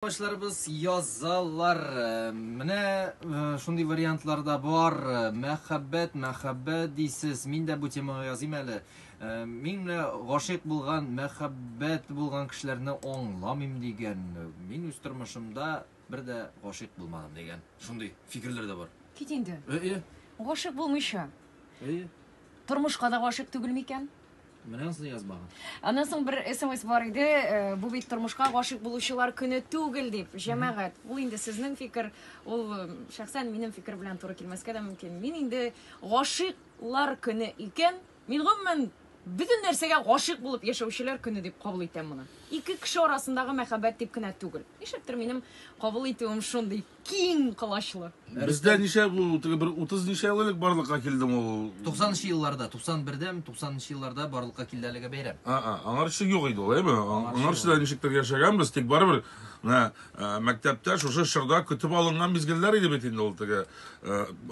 Башларыбыз язалар. Менә шундый вариантлар да бар. Мәхәббәт, мәхәббәт дисез. Мин дә бу темага языйм әле. Мин менә гашыйк булган, мәхәббәт булган кешеләрне аңламыйм дигән. Мин үз тормышымда бер дә гашыйк булмадым дигән. Шундый фикерләр дә бар. Кит инде. Әйе. Гашыйк булмыйча. Әйе. Тормышка да гашыйк түгел микән? Менә ансын язмаган. Аннан соң бер смс бар иде, э, бу бит тормышка гашыйк булучылар көне түгел дип, җәмәгать. Ул инде сезнең фикер, ул э, шәхсән минем фикер белән туры килмәскә дә мөмкин. Мин инде гашыйклар көне икән, мин гомумән бөтен нәрсәгә гашыйк булып яшәүчеләр көне дип кабул итәм моны. Ике кеше арасындагы мәхәббәт дип кенә түгел. Нишләптер минем кабул итүем шундый киң колачлы. Бездә ничә бу теге бер 30 ничә ел элек барлыкка килде ул. 90 нчы елларда, 91дәме, 90 нчы елларда барлыкка килде әлеге бәйрәм. А, аңарчы юк иде ул, әйме? Аңарчы да ничектер яшәгәнбез, тик барыбер менә мәктәптә шушы чорда көтеп алынган мизгелләр иде бит инде ул теге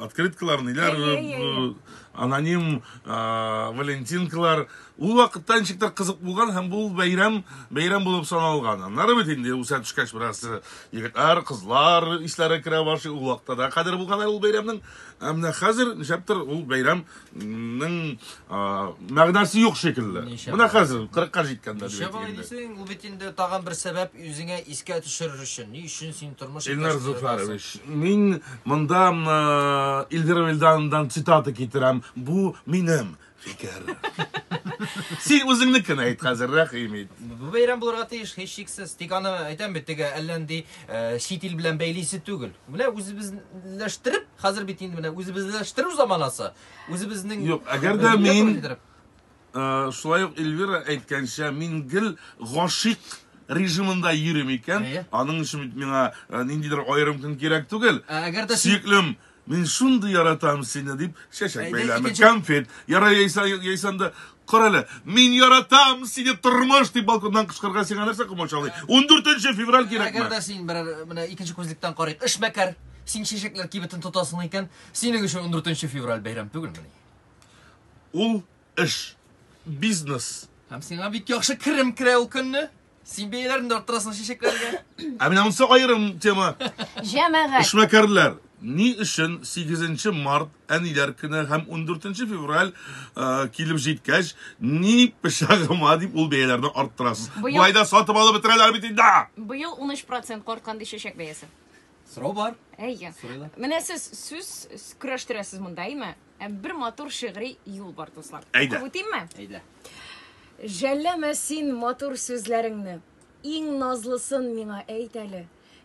открыткалар, ниләр, аноним валентинкалар. Ул вакытта ничектер кызык булган һәм бу бәйрәм бәйрәм булып саналган. Аннары бит инде үсә төшкәч бераз егетләр, кызлар исләре керә башлый. Ул вакытта да кадере булган әле ул бәйрәмнең. Ә менә хәзер нишләптер ул бәйрәмнең мәгънәсе юк шикелле. Менә хәзер 40-ка җиткәндә дип Ничә бала дисең, ул бит инде тагын бер сәбәп үзеңә искә төшерер өчен. Ни өчен син тормыш Илнар Зуфарович, мин монда Эльвира Вильдановнадан цитата китерәм. Бу минем Фикер. Син үзеңнекен әйт хәзер, рәхим ит. Бу бәйрәм булырга тиеш, һичшиксез. Тик аны әйтәм бит, теге әллә нинди э, чит ил белән бәйлисе түгел. Менә үзебезләштереп, хәзер бит инде менә үзебезләштерү заманасы. Үзебезнең Юк, әгәр дә мин э, шулай ук Эльвира әйткәнчә, мин гел гашыйк режимында йөрим икән, аның өчен бит миңа э, ниндидер аерым көн кирәк түгел. Әгәр дә сөеклем, Мин шундый яратам сине, дип, чәчәк бәйләме, конфет. Яра яисә, яисә анда, кара әле, мин яратам сине, тормыш, дип балконнан кычкырырга сиңа нәрсә комачаулый? 14 февраль кирәкме? Әгәр дә син берәр, менә икенче күзлектән карыйк, эшмәкәр, син чәчәкләр кибетен тотасың икән, синең өчен 14 февраль бәйрәм түгелмени? Ул эш, бизнес. Һәм сиңа бик яхшы керем керә ул көнне. Син бәяләрен дә арттырасың чәчәкләргә. Ә менә монысы аерым тема. Җәмәгать. Эшмәкәрләр, ни өчен 8 март әниләр көне һәм 14 февраль э, килеп җиткәч, ни пычагыма дип ул бәяләрне арттырасыз? Быел- Бу айда сатып алып бетерәләр бит инде. Быел 13% арткан ди чәчәк бәясе. Сорау бар. Әйе. Сорыйлар. Менә сез сүз көрәштерәсез монда, әйме? Ә бер матур шигъри юл бар, дуслар. Әйдә. Укып үтимме? Әйдә. Жәлләмә син матур сүзләреңне, Иң назлысын миңа әйт әле.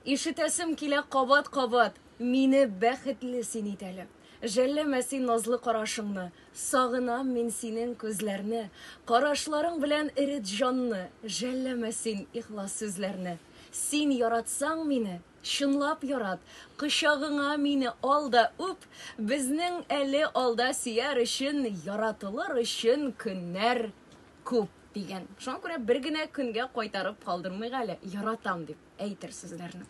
Ишетәсем килә кабат-кабат, Мине бәхетле син ит әле. Жәлләмә син назлы карашыңны, Сагынам мин синең күзләрне. Карашларың белән эрет җанны, Жәлләмә син ихлас сүзләрне. Син яратсаң мине, Чынлап ярат, кочагыңа мине ал да үп, безнең әле алда сөяр өчен, яратылыр өчен көннәр күп, дигән. Шуңа күрә бер генә көнгә кайтарып калдырмыйк әле, яратам дип әйтер сүзләрне.